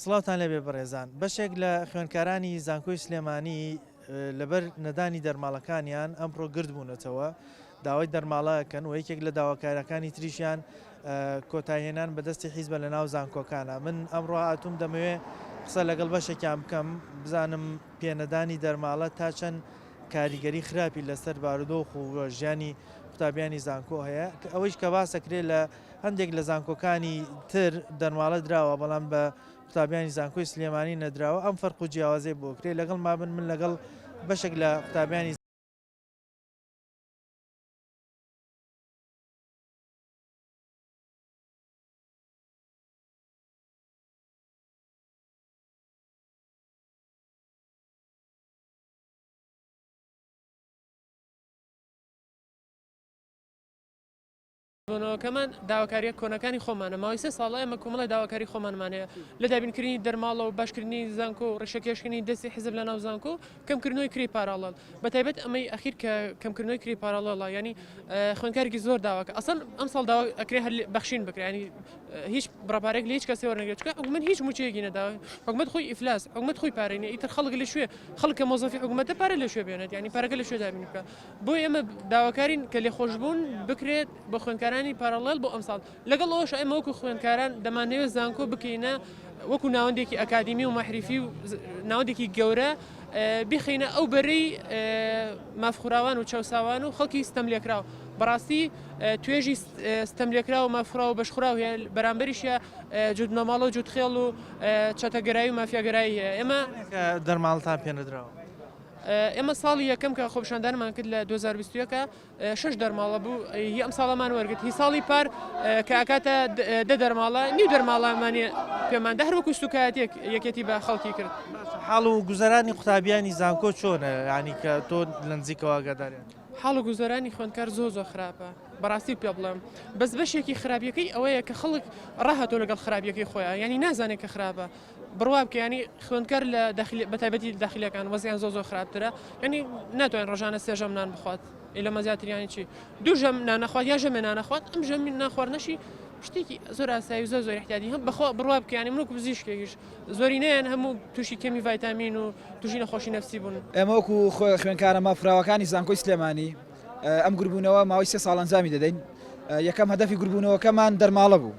سڵاوتان لێبێ بەڕێزان بەشێک لە خوێندکارانی زانکۆی سلێمانی لەبەر نەدانی دەرماڵەکانیان ئەمڕۆ گرد بوونەتەوە داوای دەرماڵەکەن و یەکێک لە داواکارەکانی تریشیان کۆتایهێنان بەدەستی حیزبە لە ناو زانکۆکانە من ئەمڕۆ هاتووم دەمەوێ قسە لەگەڵ بەشێکیان بکەم بزانم پێنەدانی دەرماڵە تا چەند کاریگەری خراپی لەسەر بارودۆخ و ژیانی قوتابیانی زانکۆ هەیە ئەوەیش کە باسەکرێت لە هەندێک لە زانکۆکانی تر دەرماڵە دراوە بەڵام بە قوتابیانی زانکۆی سلێمانی نەدراوە ئەم فەرق و جیاوازەی بۆ کرێ لەگەڵ مابن من لەگەڵ بەشێک لە قوتابیانی بۆنەوەکەمان داواکاریە کۆنەکانی خۆمانە ماوەی سێ ساڵە ئێمە کۆمەڵی داواکاری خۆمانمان هەیە لە دابینکردنی دەرماڵە و باشکردنی زانکۆ و ڕیشەکێشکردنی دەستی حزب لە ناو زانکۆ و کەمکردنەوەی کرێی parallel بە تایبەت ئەمەی ئەخیر کە کەمکردنەوەی کرێی parallel ە یانی خوێندکارێکی زۆر داواکە ئەسڵ ئەم ساڵ داوا ئەکرێ هەر بەخشین بکرێ ینی هیچ بڕەپارێک لە هیچ کەسێ وەرنەگرێت چونکە حکومەت هیچ مووچەیەکی نەداوە حکومەت خۆی ئیفلاس حکومەت خۆی پارەی نییە ئیتر خەڵک لە کوێ خەڵک کە مۆزەفی حکومەتە پارە لە کوێ بێنێت یانی پارەکە لە کوێ دابین بکات بۆیە ئێمە داواکارین کە لێخۆشبوون بکرێت بۆ خوێندکارانی parallel بۆ ئەمساڵ، لەگەڵ ئەوەش ئێمە وەکو خوێندکاران دەمانەوێت زانکۆ بکەینە وەکو ناوەندێکی ئەکادیمی و مەحریفی و ناوەندێکی گەورە بیخەینە ئەو بەرەی مافخوراوان و چەوساوان و خەڵکی ستەملێکراو بەڕاستی توێژی ستەملێکراو و مافخراو و بەشخوراو هەیە بەرامبەریشە جووت بنەماڵە و جووت خێڵ و چەتەگەرایی و مافیاگەرایی هەیە ئێمە دەرماڵتان پێنەدراوە. ئێمە ساڵی یەکەم کە خۆپیشاندانمان کرد لە 2021 شش دەرماڵە بوو هی ئەم ساڵەمان وەرگرت هی ساڵی پار کە ئەکاتە دە دەرماڵە نیو دەرماڵەمانی پێماندا هەر وەکو سوکایەتێک یەکێتی بە خەڵکی کرد. حاڵ و گوزەرانی قوتابیانی زانکۆ چۆنە یانی کە تۆ لە نزیکەوە ئاگاداریان؟ حاڵ و گوزەرانی خوێندکار زۆر زۆر خراپە بەڕاستی پێ بڵێم بەس بەشێکی خراپیەکەی ئەوەیە کە خەڵک ڕاهاتۆ لەگەڵ خراپیەکەی خۆیان یانی نازانێت کە خراپە بڕوا بکە ینی خوێندکار لە داخلی بەتایبەتی داخلیەکان وەزیان زۆر زۆر خراپترە ینی ناتوانێت ڕۆژانە سێ ژەم نان بخوات ئی لەمە زیاتر ینی چی دوو ژەم نانەخوات یا ژەمێ نانەخوات ئەم ژەمی ناخواردنەشی شتێکی زۆر ئاسایی و زۆر زۆر احتیادی هەم بەخوا بڕوا بکە ینی من وەکو پزیشکێکیش زۆرینەیان هەموو تووشی کەمی ڤایتامین و تووشی نەخۆشی نەفسی بوون. ئێمە وەکو خوێندکارە مافراوەکانی زانکۆی سلێمانی ئەم گربوونەوە ماوەی سێ ساڵ ئەنجامی دەدەین یەکەم هەدەفی گربوونەوەکەمان دەرماڵە بوو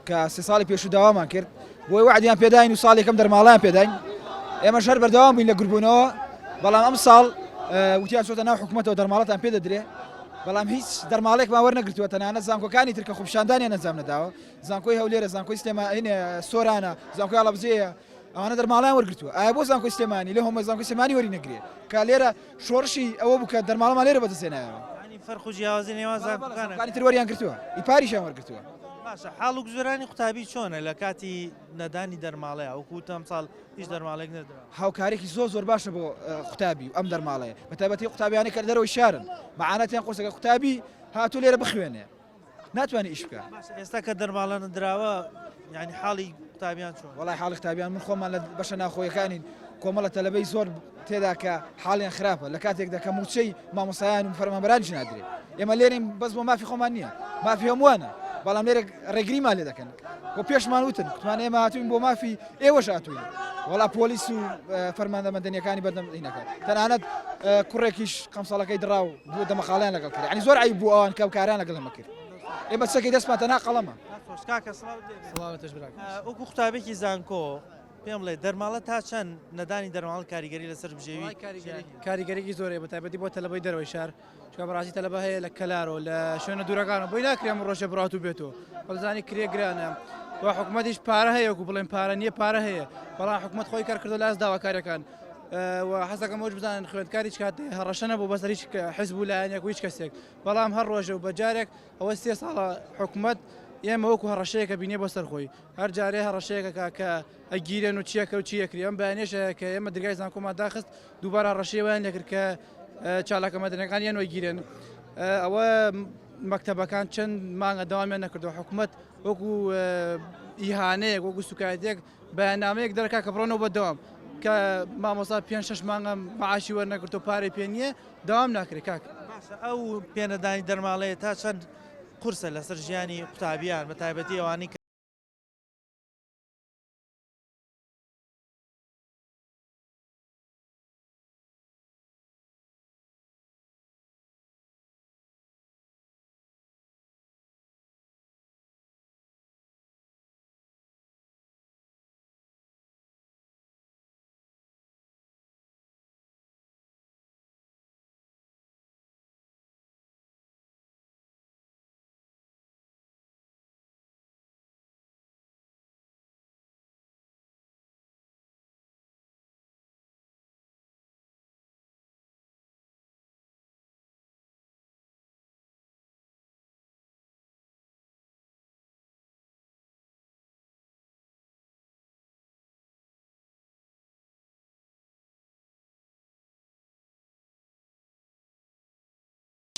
کە سێ ساڵی پێشوو داوامان کرد بۆی وعدیان پێداین و ساڵ یەکەم دەرماڵیان پێداین ئێمەش هەر بەردەوام بووین لە گربوونەوە بەڵام ئەم ساڵ وتیان چۆتە ناو حکوومەتەوە دەرماڵەتان پێ دەدرێ بەڵام هیچ دەرماڵێکمان وەرنەگرتووە تەنانەت زانکۆکانی تر کە خۆپیشاندانیان ئەنجام نەداوە زانکۆی هەولێرە زانکۆی سلێمانی سۆرانە زانکۆی هەڵەبجەیە ئەوانە دەرماڵیان وەرگرتووە ئایا بۆ زانکۆی سلێمانی لە هۆمە زانکۆی سلێمانی وەری نەگرێ کە لێرە شۆڕشی ئەوە بوو کە دەرماڵەمان لێرە بەدەستهێنایەوە. یانی فەرق و جیاوازی نێوان زانکۆکانە. زانکۆکانی تر وەریان گرتووە ئی پاریشیان وەرگرتووە. باشە حاڵ و گوزەرانی قوتابی چۆنە لە کاتی نەدانی دەرماڵەیا وەکو وتم ئەمساڵ هیچ دەرماڵەیەک نەدراوە. هاوکاریەکی زۆر زۆر باشە بۆ قوتابی و ئەم دەرماڵەیە بەتایبەتی قوتابیانەی کە لە دەرەوەی شارن مەعاناتیان قورسە کە قوتابی هاتوو لێرە بخوێنێ ناتوانێت ئیش بکە. باشە ئێستا کە دەرماڵە نەدراوە یانی حاڵی قوتابیان چۆنە؟ وەڵای حاڵی قوتابیان من خۆمان لە بەشە ناوخۆیەکانین کۆمەڵە تەلەبەی زۆر تێدا کە حاڵیان خراپە لە کاتێکدا کە مووچەی مامۆستایان و فەرمانبەرانیش نادرێ ئێمە لێرەین بەس بۆ مافی خۆمان نییە مافی هەمووانە بەڵام لێرە ڕێگریمان لێ دەکەن و پێشمان وتن کوتمان ئێمە هاتوین بۆ مافی ئێوەش هاتوین وەڵا پۆلیس و فەرماندە مەدەنیەکانی بەردەم دینەکە تەنانەت کوڕێکیش قەمسەڵەکەی دڕا و بوو دەمەقاڵیان لەگەڵ کرد یعنی زۆر عیب بوو ئەوان کە کاریان لەگەڵ ئێمە کرد ئێمە چەکی دەستمان تەنها قەڵەمە. کاکە سڵاوت لێ وەکو قوتابێکی زانکۆ پێم بڵێ دەرماڵە تا چەند نەدانی دەرماڵ کاریگەری لەسەر بژێوی کاریگەریی زۆرەیە بە تایبەتی بۆ تەلەبەی دەرەوەی شار چونکە بەڕاستی تەلەبە هەیە لە کەلارۆ لە شوێنە دوورەکانەوە بۆی ناکرێ ئەم ڕۆژە بڕات و بێتەوە بەزانی کرێ گرانە و حکوومەتیش پارە هەیە وەکو بڵێن پارە نییە پارە هەیە بەڵام حکوومەت خۆی کار کردو لاس داواکاریەکان و حەزەکەم ئەوش بزانن خوێندکار هیچ کات هەڕەشە نەبوو بەسەر هیچ حزب و لایەنێک و هیچ کەسێک بەڵام هەر ڕۆژە و بە جارێک ئەوە سێ ساڵە حکوومەت ئێمە وەکو هەڕەشەیەکە بینێ بۆ سەر خۆی هەر جارێ هەڕەشەیەکەکە کە ئەگیرێن و چیەکە و چیەکری ئەم بەیانێشە کە ئێمە درگای زانکۆمان داخست دووبارە هەڕەشەی وایان لێکرد کە چالاکە مەدەنەکان یان وەگیرێن ئەوە مەکتەبەکان چەند مانگە دەوامیان نەکردو حکوومەت وەکو ئیهانەیەک وەکو سوکایەتێک بەیاننامەیەک دەرکا کە بڕۆنەوە بە دەوام کە مامۆسا پێ شش مانگە معاشی وەرنەگرتو پارەی پێ نییە دەوام ناکرێت کاک. باشە ئەو پێنەدانی دەرماڵەیە تا چەند قورسە لەسەر ژیانی قوتابیان بە تایبەتی ئەوانەی کە.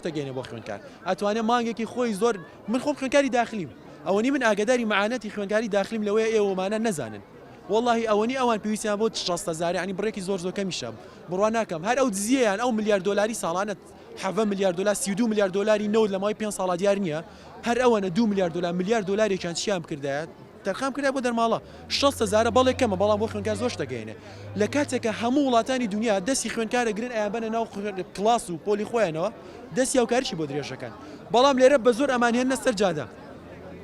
شتە گەینێ بۆ خوێندکار ئەتوانێ مانگێکی خۆی زۆر من خۆم خوێندکاری داخلیم ئەوەنی من ئاگاداری معانەتی خوێندکاری داخلیم لەوەیە ئێوەمانە نەزانن وەڵاهی ئەوەنی ئەوان پێویستیان بۆ 60 هەزار یعنی بڕێکی زۆر زۆر کەمیشە بڕوا ناکەم هەر ئەو دزیەیان ئەو ملیار دۆلاری ساڵانە 17 ملیار دۆلار 32 ملیار دۆلاری نەوت لە ماوەی 5 ساڵا دیار نییە هەر ئەوەنە 2 ملیار دۆلار ملیار دۆلارێکیان چیان بکردایە تەرخان کرا بۆ دەرماڵە 60 هەزارە بەڵێ کەمە بەڵام بۆ خوێندکار زۆر شتە گەیەنێ لە کاتێکە هەموو وڵاتانی دنیا دەستی خوێندکارە گرن ئەیانبەنە ناو کڵاس و پۆلی خۆیانەوە دەستی هاوکاریی بۆ درێژەکەن بەڵام لێرە بە زۆر ئەمانهێننە سەر جادە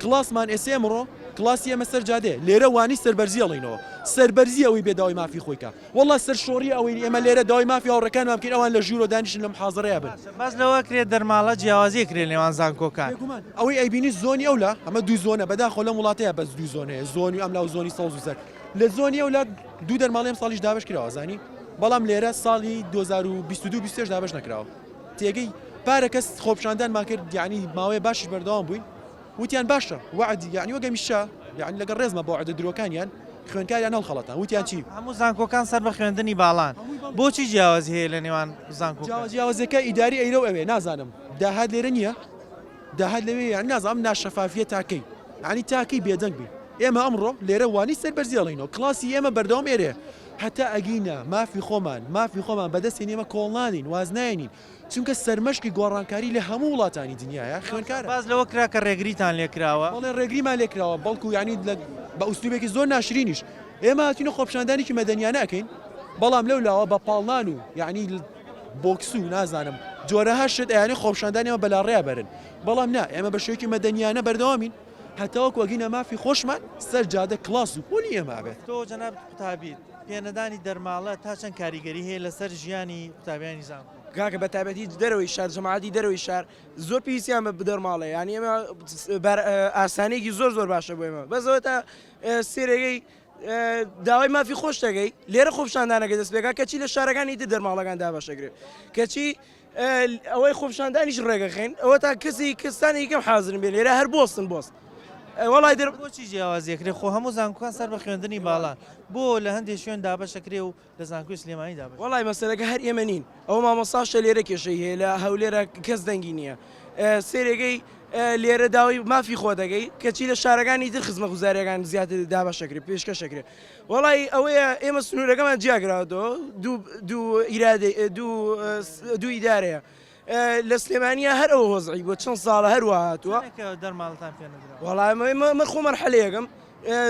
کڵاسمان ئێسێ ئەمڕۆ کڵاسی ئێمە سەر جادەیە لێرە وانی سەربەرزی ئەڵێینەوە سەربەرزی ئەوەی بێ داوای مافی خۆی کا وەڵا سەرشۆڕی ئەوەی ئێمە لێرە داوای مافی هاوڕێکانمان بکەین ئەوان لە ژوورۆ دانیشن لە محازەرەیا بن. باشە باس لەوە ئەکرێ دەرماڵە جیاوازی ئەکرێ لەنێوان زانکۆکان. بێگومان ئەوەی ئەیبینی زۆنی ئەولا ئەمە دوو زۆنە بەداخەوە لەم وڵاتەیا بەس دوو زۆن هەیە زۆنی ئەملا و زۆنی سەوز و زەرد لە زۆنی ئەولا دوو دەرماڵەی ئەمساڵیش دابەش کراوە زانی بەڵام لێرە ساڵی 2022 23 دابەش نەکراوە تێگەی پارە کەس خۆپیشاندانمان کرد یعنی ماوەیە باشیش بەردەوام بووین وتیان باشە وەعد یعنی وەک هەمیشە یعنی لەگەڵ ڕێزمە بۆ وەعدە درۆکانیان خوێندکاریان هەڵخەڵەتان وتیان چی؟ هەموو زانکۆکان سەر بە خوێندنی باڵان بۆچی جیاوازی هەیە لە نێوان زانکۆکان؟ جیاوازیەکە ئیداری ئەیرە و ئەوێ نازانم داهات لێرە نییە داهات لەوێ یان نازانم ناشەفافیە تاکەی یعنی تاکەی بێدەنگ بین ئێمە ئەمڕۆ لێرە وانی سەربەرزی ئەڵێینەوە کڵاسی ئێمە بەردەوام ئێرەیە هەتا ئەگینە مافی خۆمان مافی خۆمان بەدەستێن ئێمە کۆڵ نادەین واز نایەنین چونکە سەرمەشقی گۆڕانکاری لە هەموو وڵاتانی دنیایە خوێندکارە. باس لەوە کرا کە ڕێگریتان لێ کراوە. بەڵێ ڕێگریمان لێ کراوە بەڵکو یانی لە بە ئوسلوبێکی زۆر ناشرینیش ئێمە هاتوینە خۆپیشاندانێکی مەدەنیانە ئەکەین بەڵام لەو لاوە بە پاڵنان و یانی بۆکس و نازانم جۆرەها شت ئەیانێ خۆپیشاندانی ئێمە بەلاڕێیا بەرن بەڵام نا ئێمە بە شێوەیەکی مەدەنیانە بەردەوامین هەتاوەکو ئەگەینە مافی خۆشمان سەر جادە کڵاس و پۆلی ئێمە ئەبێت. تۆ جەنابت قوتابیت، پێنەدانی دەرماڵە تا چەند کاریگەری هەیە لەسەر ژیانی قوتابیانی زانکۆ؟ کاکە بە تایبەتی دەرەوەی شار جەماعەتی دەرەوەی شار زۆر پێویستیان بە دەرماڵەیە یانی ئێمە ئاسانیەکی زۆر زۆر باشە بۆ ئێمە بەس ئەوە تا سێرەگەی داوای مافی خۆش دەگەی لێرە خۆپیشاندانەکە دەست پێکا کەچی لە شارەکانی تر دەرماڵەکان دابەشەکرێت کەچی ئەوەی خۆپیشاندانیش ڕێگەخەین ئەوە تا کەسی کەسانی کەم حازرن بێن لێرە هەر بۆستن بۆست وەڵای دەر بۆچی جیاوازیەکرێ خۆ هەموو زانکۆکان سەر بە خوێندنی باڵان بۆ لە هەندێک شوێن دابەشەکرێ و لە زانکۆی سلێمانی دابەش وەڵای مەسەلەکە هەر ئێمە نین ئەو مامۆستاشە لێرە کێشەی هەیە لە هەولێرە کەس دەنگی نییە سێرێگەی لێرە داوای مافی خۆ دەگەی کەچی لە شارەکانی تر خزمەگوزاریەکان زیاتر دابەشەکرێ پێشکەشەکرێ وەڵای ئەوەیە ئێمە سنوورەکەمان جیاکراوەتەوە دوو دوو ئیرادەی دوو دوو ئیدارەیە لە سلێمانیا هەر ئەو وەزعی بووە چەند ساڵە هەر وا هاتووە چەندێکە دەرماڵتان پێ نەدراوە؟ وەڵای من خۆ مەرحەلەیەکم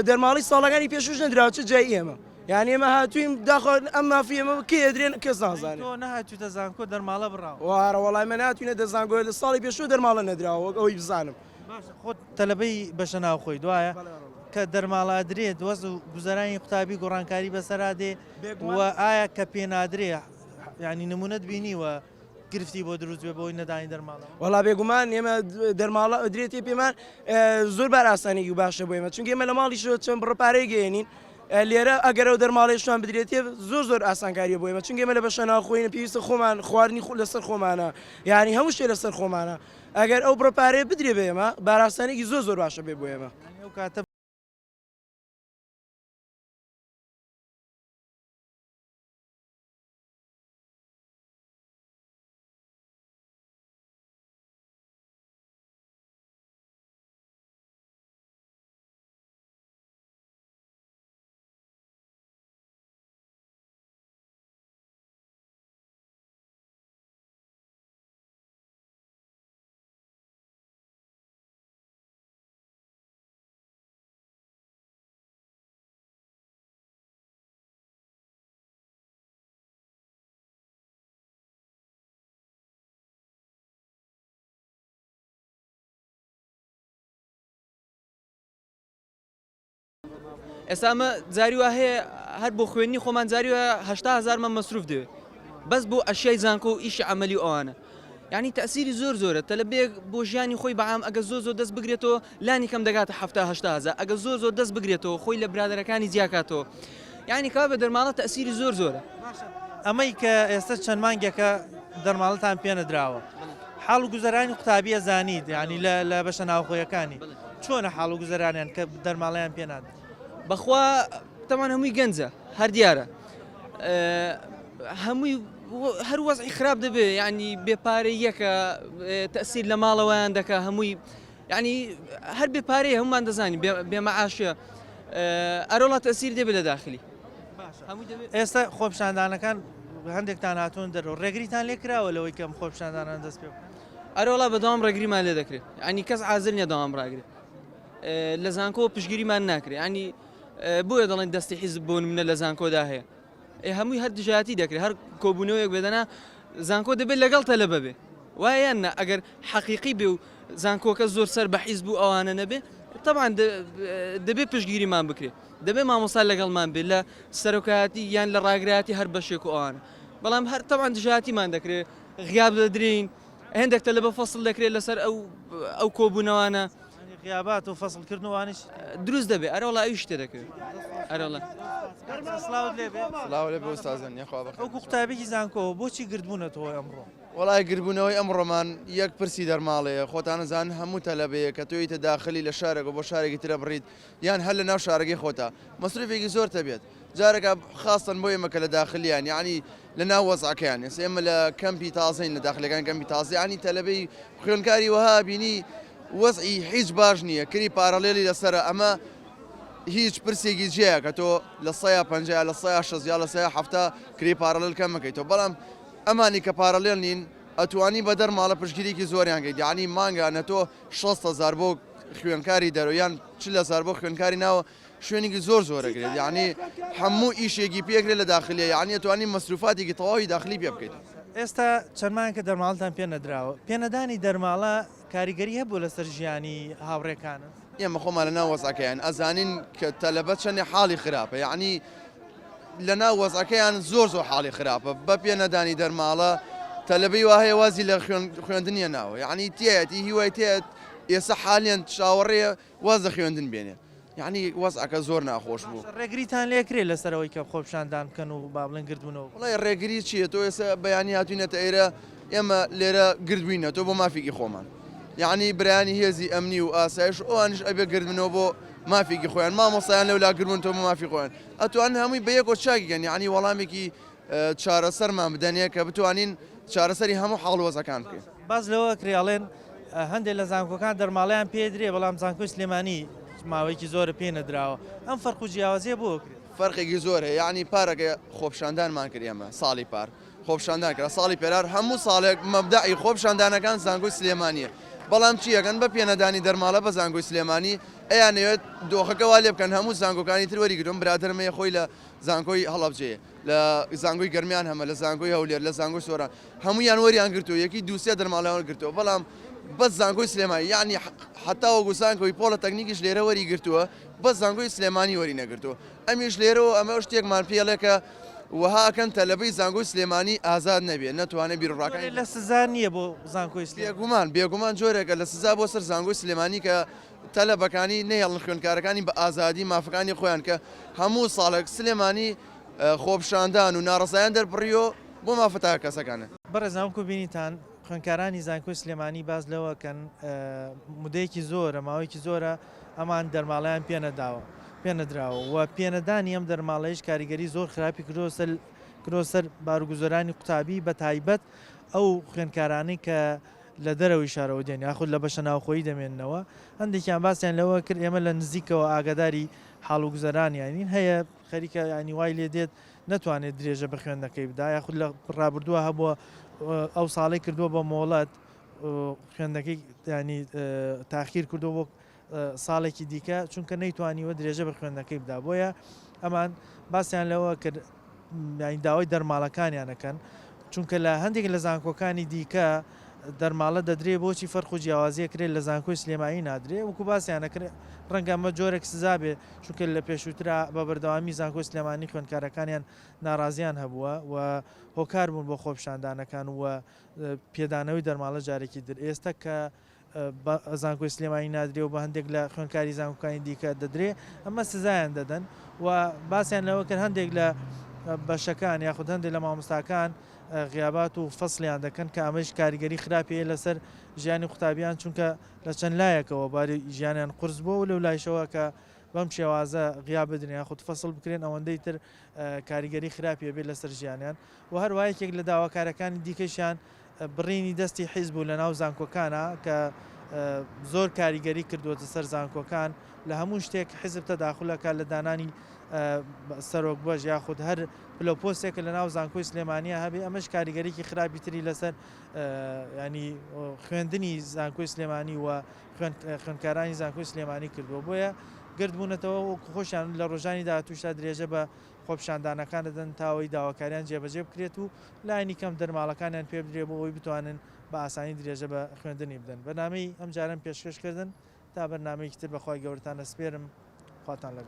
دەرماڵی ساڵەکانی پێشوش نەدراوە چ جای ئێمە یعنی ئێمە هاتووین داخۆ ئەم مافی ئێمە کێ ئەدرێن کەس نازانێت تۆ نەهاتوویتە زانکۆ دەرماڵە بڕاوە وارە وەڵای مە ناتوینە دە زانکۆ لە ساڵی پێشوو دەرماڵە نەدراوە وەک ئەوەی بزانم باشە خۆت تەلەبەی بەشە ناوخۆی دوایە کە دەرماڵە ئەدرێت وەز و گوزەرانی قوتابی گۆڕانکاری بەسەرا دێ و ئایا کە پێنادرێ یعنی نمونەت بینیوە گرفتی بۆ دروست بێ بۆی نەدانی دەرماڵە؟ وەڵا بێگومان ئێمە دەرماڵە ئەدرێتێ پێمان زۆر بار ئاسانێکی و باشە بۆ ئێمە چونکە ئێمە لە ماڵیشەوە چەند بڕە پارەی گەێنین لێرە ئەگەر ئەو دەرماڵەیشمان بدرێتێ زۆر زۆر ئاسانکاریە بۆ ئێمە چونکە ئێمە لە بەشە ناوخۆین پێویستە خۆمان خواردنی خۆ لەسەر خۆمانە یعنی هەموو شتێ لەسەر خۆمانە ئەگەر ئەو بڕە پارەیە بدرێ بە ئێمە باراسانێکی زۆر زۆر باشە بێ بۆ ئێمە. ئەو کاتە ئێستا ئەمە جاری وا هەیە هەر بۆ خوێندنی خۆمان جاری وایە 80 هەزارمان مەسروف دەوێت بەس بۆ ئەشیای زانکۆ و ئیشی عەمەلی و ئەوانە یعنی تەسیری زۆر زۆرە تەلەبەیەک بۆ ژیانی خۆی بەعام ئەگە زۆر زۆر دەست بگرێتەوە لانی کەم دەگاتە 70 80 هەزار ئەگە زۆر زۆر دەست بگرێتەوە خۆی لە برادەرەکانی جیاکاتەوە یعنی کەوا بە دەرماڵە تەسیری زۆر زۆرە. باشە ئەمەی کە ئێستا چەند مانگێکە دەرماڵەتان پێنەدراوە حاڵ و گوزەرانی قوتابی ئەزانیت یعنی لە لە بەشە ناوخۆیەکانی چۆنە حاڵ و گوزەرانیان کە دەرماڵەیان پێ نادرێت؟ بەخوا تەمان هەمووی گەنجە هەر دیارە هەمووی. هەر وەزعی خراپ دەبێ یعنی بێ پارەیەکە تەسیر لە ماڵەوەیان دەکا هەمووی یعنی هەر بێ پارەیە هەمومان دەزانین بێ مەعاشە ئەرۆڵا تەسیر دەبێت لە داخلی ئێستا خۆپشاندانەکان هەندێکتان هاتوون دەرەوە ڕێگریتان لێ کراوە لەوەی کەم خۆپشاندانان دەست پێ بکەن؟ ئەرۆڵا بەدەوام ڕێگریمان لێ دەکرێت ینی کەس حازر نییە دەوام ڕاگرێت لە زانکۆ پشگیریمان ناکرێت ینی بۆیە دەڵێن دەستی حیزب بۆ نمونە لە زانکۆدا هەیە ئێ هەمووی هەر دژایەتی دەکرێت هەر کۆبوونەوەیەک بێدەنا زانکۆ دەبێت لەگەڵ تەلەبە بێ وایە یان نا ئەگەر حەقیقی بێ و زانکۆکە زۆر سەر بە حیزب و ئەوانە نەبێ تەبعەن دەبێ پشتگیریمان بکرێ دەبێ مامۆستا لەگەڵمان بێ لە سەرۆکایەتی یان لە ڕاگرایەتی هەر بەشێک و ئەوانە بەڵام هەر تەبعەن دژایەتیمان دەکرێت غیاب دەدرین هێندێک تەلەبە فەسڵ دەکرێت لەسەر ئەو ئەو کۆبوونەوانە غیابات و فەسڵ کردن و وانیش دروست دەبێ ئەرەوەڵا ئەویش تێ دەکەوێت ئەرەوەڵا. سڵاوت لێ بێ. سڵاو لێ بێ ئوستازان یاخوا بەخێر. وەکو قوتابیکی زانکۆ بۆچی گردبوونەتەوە ئەمڕۆ؟ وەڵای گردبوونەوەی ئەمڕۆمان یەک پرسی دەرماڵەیە خۆتان ئەزانن هەموو تەلەبەیەک کە تۆیتە داخلی لە شارێکەوە بۆ شارێکی ترە بڕیت یان هەر لە ناو شارەکەی خۆتا مەسروفێکی زۆرت هەبێت جارەکە خاستەن بۆ ئێمە کە لە داخلیان یعنی لە ناو وەزعەکەیان ئێستا ئێمە لە کەمپی تازەین لە داخلەکان کەمپی تازە یعنی تەلەبەی خوێندکاری وەها بینی وەزعی هیچ باش نییە کری پارەڵێلی لەسەرە ئەمە هیچ پرسێکی جیایە کە تۆ لە سەیا 50 لە سەیا 60 یا لە سەیا 70 کری پارەڵێل کەم بکەیتەوە بەڵام ئەمانی کە پارەڵێل نین ئەتوانی بە دەرماڵە پشتگیریکی زۆریان کەیت یعنی مانگانە تۆ 60 هەزار بۆ خوێندکاری دەرەوە یان 40 هەزار بۆ خوێندکاری ناوە شوێنێکی زۆر زۆرەگرێت یعنی هەموو ئیشێکی پێکرێت لە داخلیە یعنی ئەتوانی مەسروفاتێکی تەواوی داخلی پێ بکەیت. ئێستا چەند مانگە دەرماڵتان پێ نەدراوە، پێنەدانی دەرماڵە کاریگەری هەبووە لەسەر ژیانی هاوڕێکانت؟ ئێمە خۆمان لەناو وەزعەکەیان ئەزانین کە تەلەبە چەندێ حاڵی خراپە یعنی لەناو وەزعەکەیان زۆر زۆر حاڵی خراپە بە پێ نەدانی دەرماڵە تەلەبەی وا هەیە وازی لە خوێندن هێناوە یعنی تێیەتی هیوای تێیەت ئێستا حالیان چاوەڕێیە واز لە خوێندن بێنێ یعنی وەزعەکە زۆر ناخۆش بوو. باشە ڕێگریتان لێ کرێ لەسەر ئەوەی کە خۆپیشاندان بکەن و با بڵێن گردبوونەوە بکەن؟ وەڵای ڕێگری چییە تۆ ئێستا بەیانی هاتوینەتە ئێرە ئێمە لێرە گردبووینەتەوە بۆ مافێکی خۆمان یعنی برایانی هێزی ئەمنی و ئاسایش و ئەوانیش ئەبێ گردبنەوە بۆ مافێکی خۆیان مامۆستایان لەولا گربوونەوە بۆ مافی خۆیان ئەتوانن هەمووی بە یەکەوە چاکی کەن یعنی وەڵامێکی چارەسەرمان بدەنێ کە بتوانین چارەسەری هەموو حاڵ و وەزعەکان بکەین. باس لەوە ئەکرێ ئەڵێن هەندێک لە زانکۆکان دەرماڵەیان پێ درێ بەڵام زانکۆی سلێمانی ماوەیەکی زۆرە پێ نەدراوە ئەم فەرق و جیاوازیە بۆ ئەکرێت؟ فەرقێکی زۆر هەیە یەعنی پارەکە خۆپیشاندانمان کرد ئێمە ساڵی پار خۆپیشاندان کرا ساڵی پێرار هەموو ساڵێک مەبدەعی خۆپیشاندانەکان زانکۆی سلێمانیە بەڵام چی ئەکەن بە پێنەدانی دەرماڵە بە زانکۆی سلێمانی ئەیانەوێت دۆخەکە وا لێ بکەن هەموو زانکۆکانی تر وەریگرن برادەرم هەیە خۆی لە زانکۆی هەڵەبجەیە لە زانکۆی گەرمیان هەمە لە زانکۆی هەولێر لە زانکۆی سۆران هەموویان وەریان گرتووە یەکی دووسێ دەرماڵیان وەرگرتووە بەڵام بەس زانکۆی سلێمانی یعنی حتا وەکو زانکۆی پۆڵە تەکنیکیش لێرە وەری گرتووە بەس زانکۆی سلێمانی وەری نەگرتووە ئەمیش لێرەوە ئەمە شتێکمان پێڵێ کە وەها ئەکەن تەلەبەی زانکۆی سلێمانی ئازاد نەبێ نەتوانێ بیروڕاکانی لە سزا نییە بۆ زانکۆی سلێمانی؟ بێگومان بێگومان جۆرێکە لە سزا بۆ سەر زانکۆی سلێمانی کە تەلەبەکانی نەهێڵن خوێندکارەکانی بە ئازادی مافەکانی خۆیان کە هەموو ساڵێک سلێمانی خۆپیشاندان و ناڕەزایان دەربڕیوە بۆ مافە تاکە کەسەکانە. بەڕێزان وەکو بینیتان خوێندکارانی زانکۆی سلێمانی باس لەوە ئەکەن مدەیەکی زۆرە ماوەیەکی زۆرە ئەمان دەرماڵەیان پێنەداوە پێنەدراوە و پێنەدانی ئەم دەرماڵەیش کاریگەری زۆر خراپی کردووە سەر کردووە سەر باروگوزەرانی قوتابی بە تایبەت ئەو خوێندکارانەی کە لە دەرەوەی شارەوە دێن یاخود لە بەشە ناوخۆیی دەمێننەوە هەندێکیان باسیان لەوە کرد ئێمە لە نزیکەوە ئاگاداری حاڵ و گوزەرانیانین هەیە خەریکە ینی وای لێ دێت نەتوانێت درێژە بە خوێندنەکەی بدا یاخود لە ڕابردووە هەبووە ئەو ساڵەی کردووە بە مۆڵەت خوێندنەکەی ینی تاخیر کردووە بۆ ساڵێکی دیکە چونکە نەیتوانیوە درێژە بە خوێندنەکەی بدا بۆیە ئەمان باسیان لەوە کرد یانی داوای دەرماڵەکانیان ئەکەن چونکە لە هەندێک لە زانکۆکانی دیکە دەرماڵە دەدرێ بۆچی فەرق و جیاوازیە کرێت لە زانکۆی سلێمانی نادرێ وەکو باسیان ئەکرد ڕەنگە ئەمە جۆرێک سزا بێ چونکە لە پێشووترا بە بەردەوامی زانکۆی سلێمانی خوێندکارەکانیان ناڕازیان هەبووە و هۆکار بوون بۆ خۆپیشاندانەکان و پێدانەوەی دەرماڵە جارێکی تر ئێستا کە بە زانکۆی سلێمانی نادرێ و بە هەندێک لە خوێندکاری زانکۆکانی دیکە دەدرێ ئەمە سزایان دەدەن و باسیان لەوە کرد هەندێک لە بەشەکان یاخود هەندێک لە مامۆستاکان غیابات و فەسڵیان دەکەن کە ئەمەش کاریگەری خراپی هەیە لەسەر ژیانی قوتابیان چونکە لە چەند لایەکەوە باری ژیانیان قورس بووە و لەو لایشەوە کە. بەم شێوازە غیاب بدرێن یاخود فەسڵ بکرێن ئەوەندەی تر کاریگەری خراپی ئەبێت لەسەر ژیانیان و هەروە یەکێک لە داواکارەکانی دیکەشیان بڕینی دەستی حیزب و لەناو زانکۆکانە کە زۆر کاریگەری کردووەتە سەر زانکۆکان لە هەموو شتێک حیزب تەداخولەکە لە دانانی سەرۆک بەش یاخود هەر پلە پۆستێکە لە ناو زانکۆی سلێمانیا هەبێ ئەمەش کاریگەریی خراپی تری لەسەر ینی خوێندنی زانکۆی سلێمانی و خوێندکارانی زانکۆی سلێمانی کردووە بۆیە گردبوونەتەوە وەکو خۆشیان لە ڕۆژانی داهاتووشدا درێژە بە خۆپیشاندانەکان دەدەن تاوەی داواکاریان جێبەجێ بکرێت و لایەنی کەم دەرماڵەکانیان پێ بدرێت بۆ ئەوەی بتوانن بە ئاسانی درێژە بە خوێندنی بدەن. بەرنامەی ئەمجارەم پێشکەش کردن تا بەرنامەیەکی تر بەخوای گەورەتان ئەسپێرم خواتان لەگەڵ.